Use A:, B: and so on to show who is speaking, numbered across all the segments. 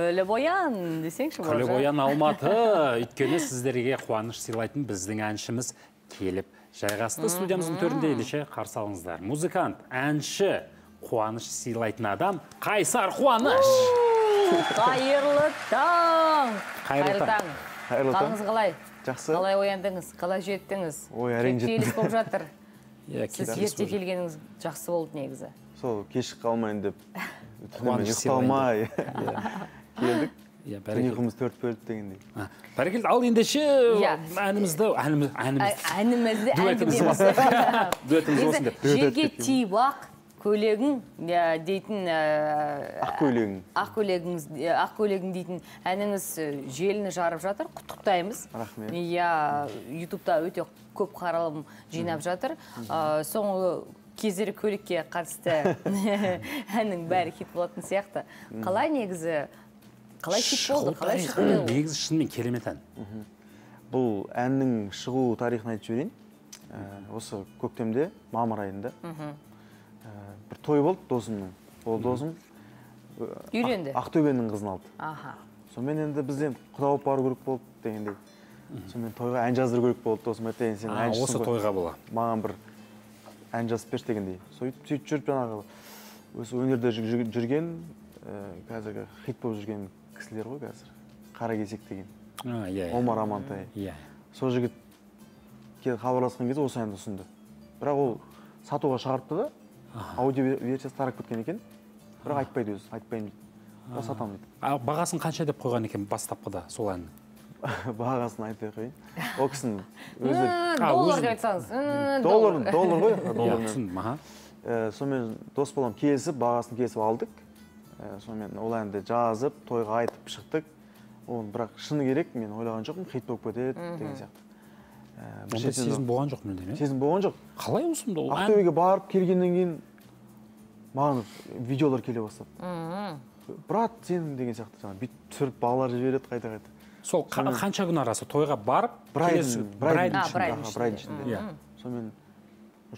A: Күліп оян десеңші.
B: Күліп оян, Алматы. Өйткені сіздерге қуаныш сыйлайтын біздің әншіміз келіп жайғасты студиямыздың төрінде. Ендеше қарсы алыңыздар. Музыкант, әнші, қуаныш сыйлайтын адам Қайсар Қуаныш.
A: Қайырлы таң.
B: Қайырлы таң.
C: Қайырлы таң.
A: Қалыңыз қалай?
C: Жақсы.
A: Қалай ояндыңыз? Қалай жеттіңіз?
C: Ой, әрең жеттім.
A: Кептеліс болып жатыр.
B: Иә,
A: Сіз ерте келгеніңіз жақсы болды негізі.
C: Сол кешік қалмайын деп, түнімен
B: Қуаныш
C: ұйықтамай келдік.
B: Иә,
C: Түн
B: бәрекелді.
C: ұйқымыз төрт бөліп дегендей.
B: Бәрекелді. Ал ендеше
A: Иә.
B: әнімізді, әніміз, әніміз.
A: Әнімізді
B: Дуэтіміз
A: әңгімеміз.
B: Дуэтіміз болсын деп.
A: Жерге тиіп ақ көйлегің дейтін
C: Ақ көйлегің.
A: Ақ көйлегіңіз, ақ көйлегің дейтін әніңіз желіні жарып жатыр. Құттықтаймыз.
C: Рахмет.
A: Иә, Ютубта өте көп қаралым жинап жатыр. Соңғы кездері көлікке қатысты әннің бәрі хит болатын сияқты. Қалай негізі? Қалай хит болды? Қалай шықты?
B: Негізі шынымен керемет ән.
C: Бұл әннің шығу тарихын айтып жіберейін. Осы көктемде, мамыр айында бір той болды досымның. Ол досым
A: Үйленді.
C: Ақтөбенің қызын алды. Сонымен енді бізден құда болып бару керек болды дегендей. Сонымен тойға ән жаздыру керек болды. Досым айтты, енді сен әншісің
B: Осы
C: ғой.
B: тойға бола.
C: Маған бір ән жазып берші дегендей. Сөйтіп жүріп жаңағы осы өнерде жүрген, қазіргі хит болып жүрген кісілер ғой қазір. Қара кесек деген.
B: Иә, иә.
C: Омар Амантай. Сол жігітке хабарласқан кезде осы әнді ұсынды. Бірақ ол сатуға шығарыпты да, аудио версиясы тарап кеткен екен. Бірақ айтпайды өзі, айтпаймын дейді. Бірақ сатамын дейді.
B: Бағасын қанша деп қойған екен бастапқыда сол әннің?
C: Бағасын айтпай қояйын. Ол кісінің өзі
A: Доллар
B: Өзі
A: деп айтсаңыз.
C: Доллар, доллар ғой,
B: Иә,
C: доллармен.
B: түсіндім, аха.
C: Сонымен дос балам келісіп, бағасын келісіп алдық. Сонымен ол әнді жазып, тойға айтып шықтық. Оны бірақ шыны керек, мен ойлаған жоқпын, хит болып кетеді деген сияқты. Бір
B: Ондай
C: шетінен
B: сезім болған жоқ мүлдем, иә?
C: Сезім болған жоқ.
B: Қалай осында ол ән?
C: Ақтөбеге барып келгеннен кейін маған видеолар келе бастады. Брат, сен деген сияқты, жаңағы бүйтіп түсіріп балалар жібереді қайта-қайта.
B: Сол қанша күн арасы тойға барып,
C: Бір айдың,
B: келесі
C: бір айдың
B: бір айдың
C: ішінде,
A: бір айдың
C: аха, бір айдың
A: ішінде.
C: ішінде.
B: Иә.
C: Сонымен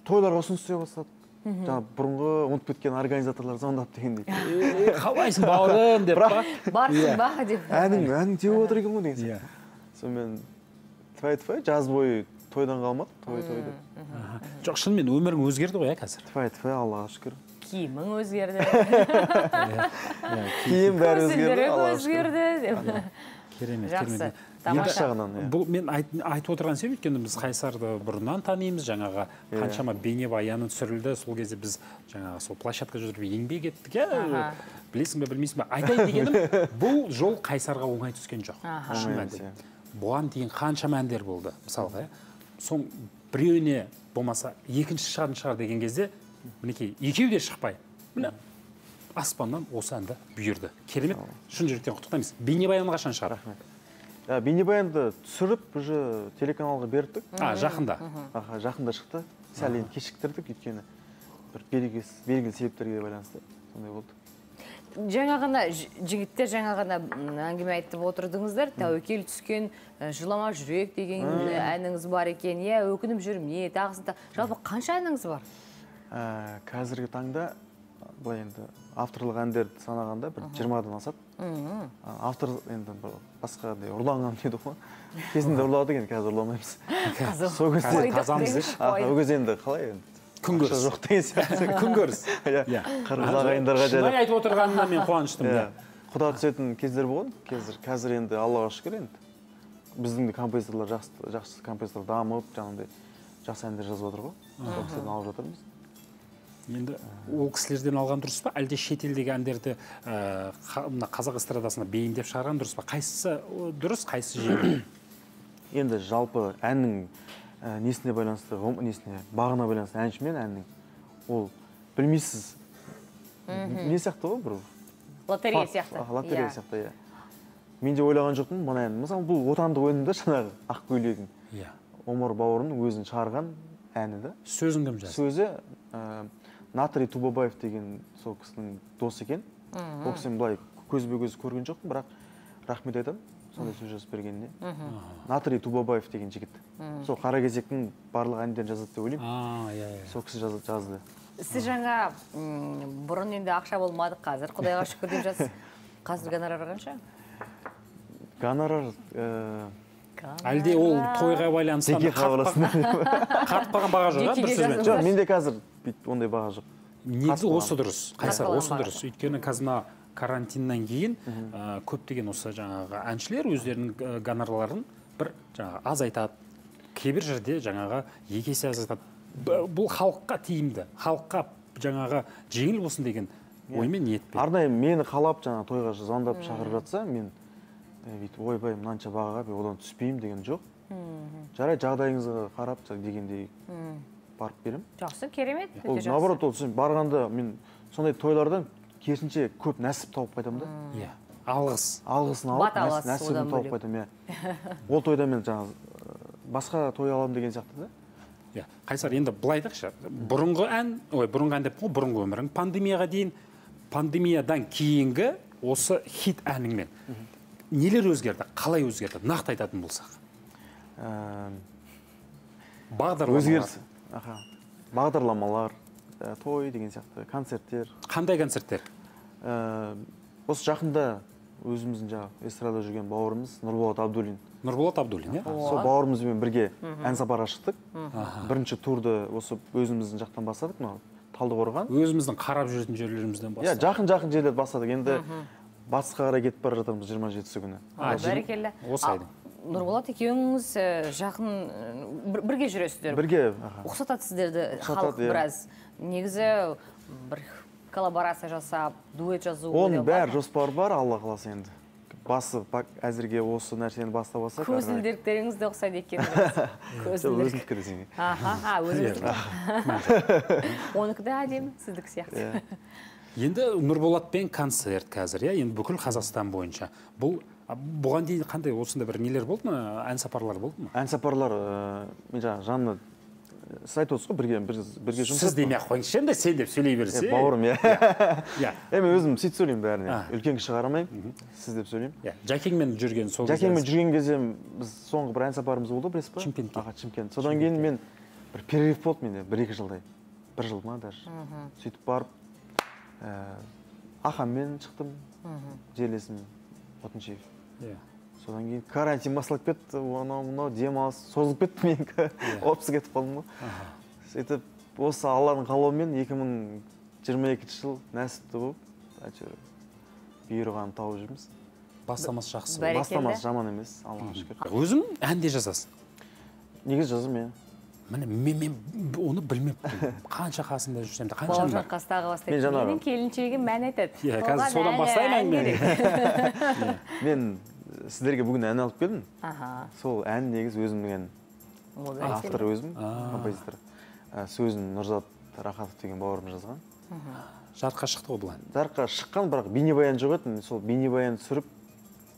C: тойларға ұсыныс түсе бастады. Жаңа бұрынғы ұмытып кеткен организаторлар звондап дегендей.
B: Қалайсың бауырым деп па?
A: Барсың ба деп.
C: Әнің теуіп отыр екен ғой деген
B: Иә.
C: сияқты. Сонымен тфай-тфай, жаз бойы тойдан қалмадық, той, той деп.
B: Жоқ, шынымен өмірің өзгерді ғой, ә, қазір?
C: Тфай-тфай, Аллаға шүкір.
A: Киімің өзгерді.
C: Киім бәрі өзгерді,
A: Көзілдірік
C: Аллаға шүкір.
A: өзгерді деп.
B: Керемет,
A: Жақсы.
B: керемет.
A: Тамаша.
C: Екі жағынан, иә.
B: Бұл мен айтып отырған себеп, өйткені біз Қайсарды бұрыннан танимыз, жаңағы қаншама бейнебаяны түсірілді, сол кезде біз жаңағы сол площадка жүріп еңбек еттік, иә? Білесің бе, білмейсің бе? Айтайын дегенім, бұл жол Қайсарға оңай түскен жоқ. Шын
C: Оңай
B: мәнінде.
C: емес, иә.
B: Бұған дейін қаншама әндер болды, мысалға, иә? Соң біреуіне болмаса екінші шығатын шығар деген кезде, мінекей, екеуі де шықпай, міне аспаннан осы әнді бұйырды. Керемет, шын жүректен құттықтаймыз. Бейнебаян қашан шығады?
C: Рахмет. Бейнебаянды түсіріп, уже телеканалға бердік.
B: Жақында.
C: Аха, жақында шықты. Сәл енді кешіктірдік, өйткені бір белгілі себептерге байланысты сондай болды.
A: Жаңа ғана жігіттер жаңа ғана әңгіме айтып отырдыңыздар. Тәуекел түскен, жылама жүрек деген әніңіз бар екен. Иә, өкініп жүрмін, не, тағысын жалпы қанша әніңіз бар?
C: Қазіргі таңда былай енді авторлық әндерді санағанда бір жиырмадан асады. Автор енді бір басқандай ұрланған дейді ғой. Кезінде ұрладық, енді қазір ұрламаймыз.
A: Қазір
C: Сол кезде
A: қойдық
B: Тазамыз
A: деңізші,
B: деші.
C: Аха, ол кезде енді қалай енді?
B: Күнкөріс.
C: Ақша жоқ деген сияқты.
B: Күнкөріс.
C: Иә.
B: Иә.
C: Қырғыз ағайындарға
B: Шынайы
C: жайлап.
B: айтып отырғанына мен қуаныштымын,
C: Иә.
B: иә.
C: Құда түсетін кездер болған. Қазір енді Аллаға шүкір енді. Біздің де композиторлар жақсы композиторлар дамып, жаңағындай жақсы әндер жазып жатыр ғой. Сол кісілерден алып жатырмыз.
B: Енді ол кісілерден алған дұрыс па? Әлде шетелдегі әндерді мына қазақ эстрадасына бейімдеп шығарған дұрыс па? Қайсысы дұрыс, қайсысы жеңіл?
C: Енді жалпы әннің несіне байланысты, несіне, бағына байланысты әнші мен әннің ол білмейсіз. Не сияқты ғой бір?
A: Лотерея
C: Факт.
A: сияқты.
C: Аха, лотерея
A: Иә.
C: сияқты, иә. Мен де ойлаған жоқпын мына ән. Мысалы, бұл отандық өнім де жаңағы ақ көйлегің.
B: Иә.
C: Омар бауырымның өзін шығарған әні да.
B: Сөзін кім жазды?
C: Сөзі Натрий Тубабаев деген сол кісінің досы екен. Ол кісіні былай көзбе-көз көрген жоқпын, бірақ рахмет айтамын сондай сөз жазып бергеніне. Натрий Тубабаев деген жігіт. Сол Қара кезектің барлық әндерін жазады деп ойлаймын.
B: Иә, иә.
C: Сол кісі жазды.
A: Сіз жаңа бұрын енді ақша болмады, қазір Құдайға шүкір деп жатсыз. Қазір гонорар қанша?
C: Гонорар...
B: Әлде ол тойға байланысты қатпаған баға жоқ, бір сөзбен?
C: Жоқ, менде қазір ондай баға жоқ.
B: Негізі осы дұрыс, Қайсар, осы дұрыс. Өйткені қазір мына карантиннан кейін көптеген осы жаңағы әншілер өздерінің гонорарларын бір жаңағы азайтады. Кейбір жерде жаңағы екі есе азайтады. Бұл халыққа тиімді, халыққа жаңағы жеңіл болсын деген оймен ниетпен.
C: Арнайы мені қалап жаңағы тойға звондап шақырып жатса, мен бүйтіп ойбай мынанша бағаға мен одан түспеймін деген жоқ. Жарай, жағдайыңызға қарап дегендей барып беремін.
A: Жақсы, керемет.
C: Ол наоборот, ол сен барғанда мен сондай тойлардан керісінше көп нәсіп тауып қайтамын да.
B: Иә, алғыс.
C: Алғысын алып, нәсібін тауып қайтамын, иә. Ол тойда мен жаңағы басқа той аламын деген сияқты да.
B: Иә, Қайсар, енді былай айтайықшы, бұрынғы ән, ой, бұрынғы ән деп қой, бұрынғы өмірің пандемияға дейін, пандемиядан кейінгі осы хит әніңмен нелер өзгерді, қалай өзгерді, нақты айтатын болсақ? Бағдарламалар.
C: Өзгеріс. Аха. Бағдарламалар, той деген сияқты, концерттер.
B: Қандай концерттер?
C: Осы жақында өзіміздің жаңағы эстрадада жүрген бауырымыз Нұрболат Абдуллин.
B: Нұрболат Абдуллин, иә?
C: Сол бауырымызбен бірге ән сапарға шықтық. Бірінші турды осы өзіміздің жақтан бастадық, мынау Талдықорған.
B: Өзіміздің қарап жүретін жерлерімізден бастадық.
C: Иә, жақын-жақын жерлерді бастадық. Енді батысқа қарай кетіп бара жатырмыз 27-сі күні.
A: Бәрекелді.
B: Осы айдың.
A: Нұрболат екеуіңіз жақын бірге жүресіздер.
C: Бірге.
A: Ұқсатады сіздерді халық біраз. Негізі бір коллаборация жасап, дуэт жазу.
C: Оның бәрі жоспар бар, Алла қаласа енді. Басы әзірге осы нәрсені бастап алсақ.
A: Көзілдіріктеріңіз де ұқсайды екен.
C: Өзімдікі десең.
A: Аха, өзіңіздікі. Оныкі де әдемі, сіздікі сияқты.
B: Енді Нұрболатпен концерт қазір, иә, енді бүкіл Қазақстан бойынша. Бұл бұған дейін қандай осындай бір нелер болды ма? Ән сапарлар болды ма?
C: Ән сапарлар, мен жаңа Жанна, сіз айтып отырсыз ғой, бірге жұмыс.
B: Сіз демей ақ қойыңызшы, енді сен деп сөйлей берсе.
C: Бауырым, иә. Мен өзім сөйтіп сөйлеймін бәріне. Үлкен кіші қарамаймын, сіз деп сөйлеймін.
B: Жәкеңмен жүрген сол кезде.
C: Жәкеңмен жүрген кезде біз соңғы бір ән сапарымыз болды, білесіз ба?
B: Шымкентке.
C: Аха, Шымкент. Содан кейін мен бір перерыв болды менде, 1-2 жылдай. 1 жыл ма даже. Сөйтіп барып Ахаммен шықтым, жерлесім Отыншиев. Содан кейін карантин басталып кетті, анау-мынау демалыс созылып кетті менікі, отпуск кетіп қалдым ғой. Сөйтіп осы Алланың қалауымен 2022 жыл нәсіпті болып, әйтеуір бұйырғанын тауып жүрміз.
B: Бастамасы жақсы.
C: Бастамасы жаман емес, Аллаға шүкір.
B: Өзің ән де жазасың?
C: Негізі жазамын, иә.
B: Міне, мен оны білмеппін. Қанша қасында жүрсем де, қанша
A: Бауыржан қастағы бастайды. Менің келіншегім ән айтады.
B: Иә, қазір содан бастаймын әңгімені.
C: Мен сіздерге бүгін ән алып келдім. Сол ән негізі өзімнің әнім. Автор өзім, композитор. Сөзін Нұрзат Рахатов деген бауырым жазған.
B: Жарыққа шықты ғой бұл ән?
C: Жарыққа шыққан, бірақ бейнебаян жоқ еді. Сол бейнебаян түсіріп,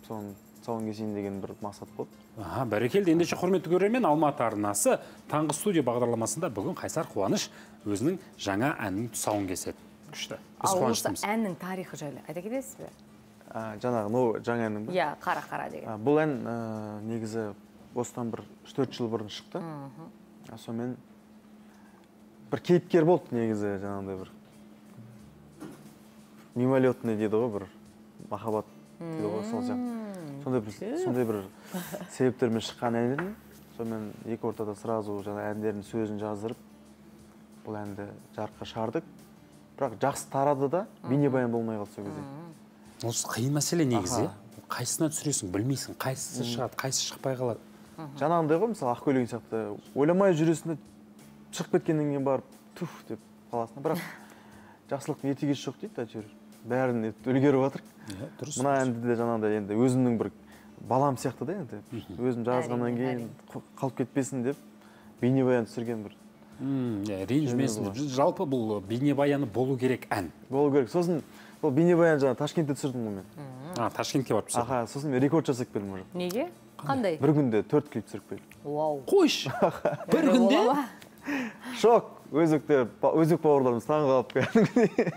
C: соны тұсауын кесейін деген бір мақсат болды.
B: Аха, бәрекелді. Ендеше, құрметті көрермен, Алматы арнасы таңғы студия бағдарламасында бүгін Қайсар Қуаныш өзінің жаңа әнінің тұсауын кеседі. Күшті. Біз қуаныштымыз.
A: Ал осы әннің тарихы жайлы айта кетесіз бе?
C: Жаңағы, мынау жаңа әннің бе?
A: Иә, қара-қара деген.
C: Бұл ән негізі осыдан бір 3-4 жыл бұрын шықты. Сонымен бір кейіпкер болды негізі, жаңағындай бір мимолетный дейді ғой, бір махаббат дейді ғой, сол сияқты. Сондай бір себептермен шыққан ән еді. Сонымен екі ортада сразу жаңа әндердің сөзін жаздырып, бұл әнді жарыққа шығардық. Бірақ жақсы тарады да, бейнебаян болмай қалды сол кезде.
B: Осы қиын мәселе негізі. Қайсысына түсіресің, білмейсің, қайсысы шығады, қайсысы шықпай қалады.
C: Жаңағындай ғой, мысалы, Ақкөл сияқты ойламай жүресің де, шығып кеткеннен кейін барып туф деп қаласың. Бірақ жақсылықтың ерте кеші жоқ дейді, әйтеуір. Бәрін үлгеріп жатыр.
B: Дұрыс.
C: Мына әнді де жаңағындай енді өзімнің бір балам сияқты да енді. Өзім жазғаннан кейін қалып кетпесін деп бейнебаян түсірген бір.
B: Ренжімесін. Жалпы бұл бейнебаяны болу керек ән.
C: Болу керек. Сосын бұл бейнебаян жаңа Ташкентте түсірдім ғой мен.
B: Ташкентке барып түсірдің.
C: Аха, сосын мен рекорд жасап келдім уже.
A: Неге? Қандай?
C: Бір күнде 4 клип түсіріп келдім.
A: Вау.
B: Қойшы. Бір күнде?
C: Шок. Өзбек бауырларымыз таң қалып кәдімгідей.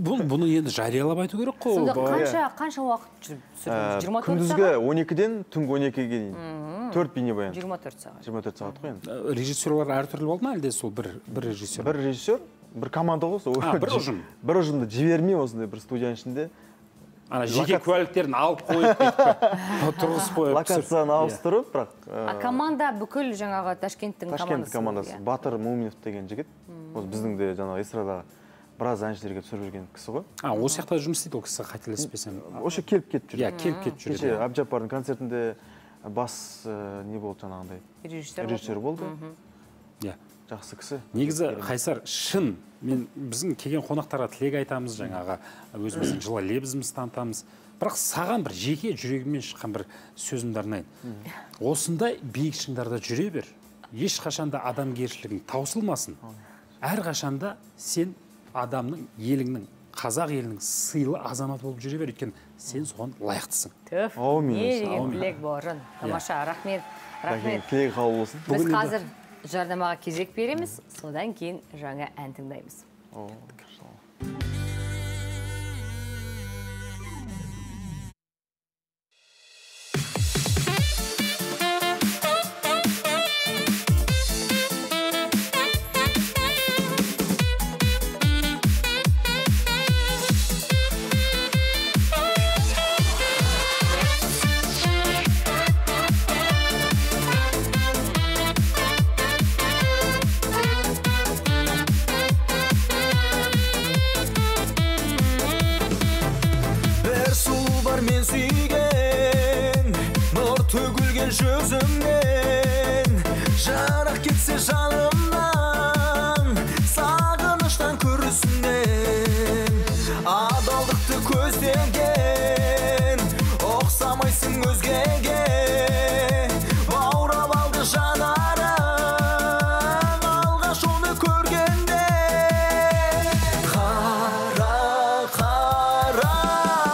B: Бұны енді жариялап айту керек қой.
A: Сонда қанша уақыт түсірдіңіз? 24 сағат?
C: Күндізгі 12-ден түнгі 12-ге дейін. 4 бейнебаян.
A: 24 сағат.
C: 24 сағат қой енді.
B: Режиссерлар әртүрлі болды ма, әлде сол бір режиссер?
C: Бір режиссер, бір команда ғой сол.
B: Бір ұжым.
C: Бір ұжымды жібермей осындай бір студияның ішінде
B: Ана жеке куәліктерін алып қойып, тұрғызып қойып.
C: Локацияны ауыстырып, бірақ...
A: А команда бүкіл жаңағы Ташкенттің командасы.
C: Ташкенттің командасы. Батыр Муминов деген жігіт. Осы біздің де жаңағы эстрадаға біраз әншілерге түсіріп жүрген кісі ғой.
B: А, осы жақта жұмыс істейді ол кісі, қателеспесем.
C: Осы келіп кетіп жүр.
B: Иә, келіп кетіп жүр.
C: Кеше Әбдіжаппардың концертінде бас не болды жаңағындай? Режиссер болды.
B: Иә.
C: Жақсы кісі.
B: Негізі Қайсар, шын, мен біздің келген қонақтарға тілек айтамыз, жаңағы өзіміздің жылы лебізімізді танытамыз. Бірақ саған бір жеке жүрегімнен шыққан бір сөзімді арнайын. Осындай биік шыңдарда жүре бер. Ешқашанда адамгершілігің таусылмасын. Әрқашанда сен адамның, еліңнің, қазақ елінің сыйлы азаматы болып жүре бер, өйткені сен соған лайықтысың.
A: Түф, не деген тілек, Бауыржан. Тамаша, рахмет. Рахмет.
C: Тілек қабыл болсын.
A: Біз қазір жарнамаға кезек береміз, содан кейін жаңа ән тыңдаймыз.
D: Жүзімнен жарақ кетсе жанымнан, сағыныштан күрсінен, адалдықты көздеген, ұқсамайсың өзгеге, баурап алды жанарың, алғаш оны көргенде. Қара, қара,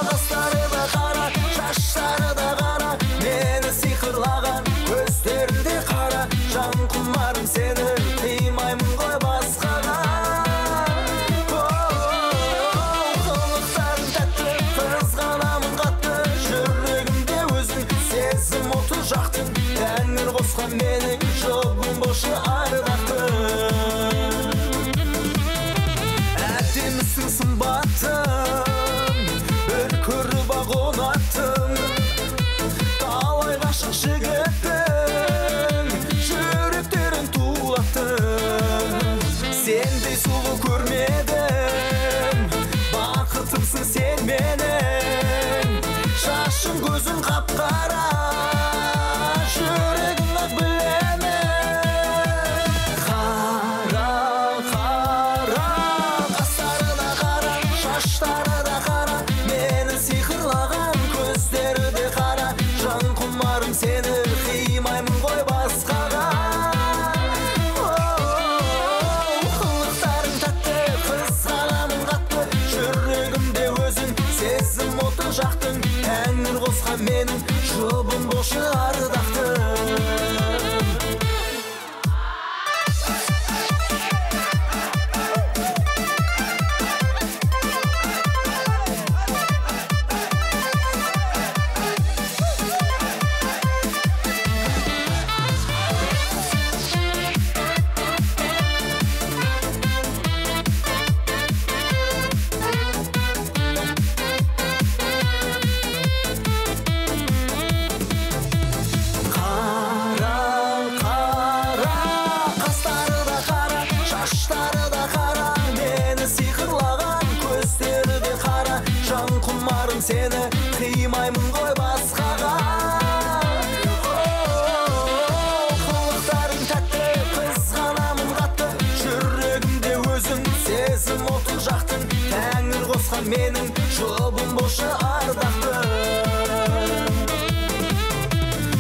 D: қастары да қара, шаштары да қара, мені сиқырлаған көздерінде қара, жан құмарым сені қимаймын ғой басқаға. Қылықтарың тәтті, қызғанамын қатты, жүрегімде өзің сезім оты жақтың, тәңір қосқан менің жұбым болшы ардақтым. Әдемісің сымбаттым, бір көріп ақ ұнаттым, талай ғашық жігіттің жүректерін тулаттым. Сендей сұлу көрмедім, бақытымсың сен менің, шашың көзің қап-қара, жүрегің ақ білемін. Қара, қара, қастары да қара, шаштары да қара, мені сиқырлаған көздері де қара, жан құмарым сені қимаймын ғой басқаға. Қылықтарың тәтті, қызғанамын қатты, жүрегімде өзің сезім оты жақтың, тәңір қосқан менің жұбым болшы ардақтым. Қара, қара, қастары да қара, шаштары да қара, мені сиқырлаған көздері де қара, жан құмарым сені қимаймын ғой басқаға. Қылықтарың тәтті, қызғанамын қатты, жүрегімде өзің сезім отын жақтың, тәңір қосқан менің жұбым болшы ардақтым.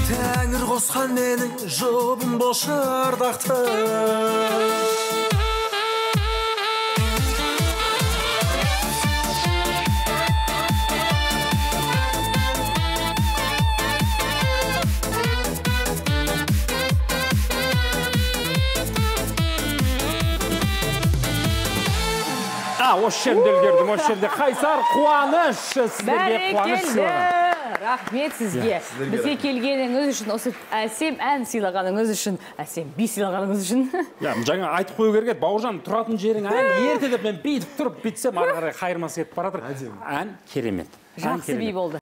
D: Тәңір қосқан менің жұбым болшы ардақтым.
B: Осы жерінде үлгердім, осы жерде Қайсар Қуаныш сіздерге қуаныш сыйлаған.
A: Рахмет сізге. Бізге келгеніңіз үшін, осы әсем ән сыйлағаныңыз үшін, әсем би сыйлағаныңыз үшін.
B: Иә, жаңа айтып қою керек еді, Бауыржан, тұратын жерің ән ерте деп мен бүйтіп тұрып бүйтсем, ары қарай қайырмасы кетіп бара жатыр. Ән керемет.
A: Жақсы би болды.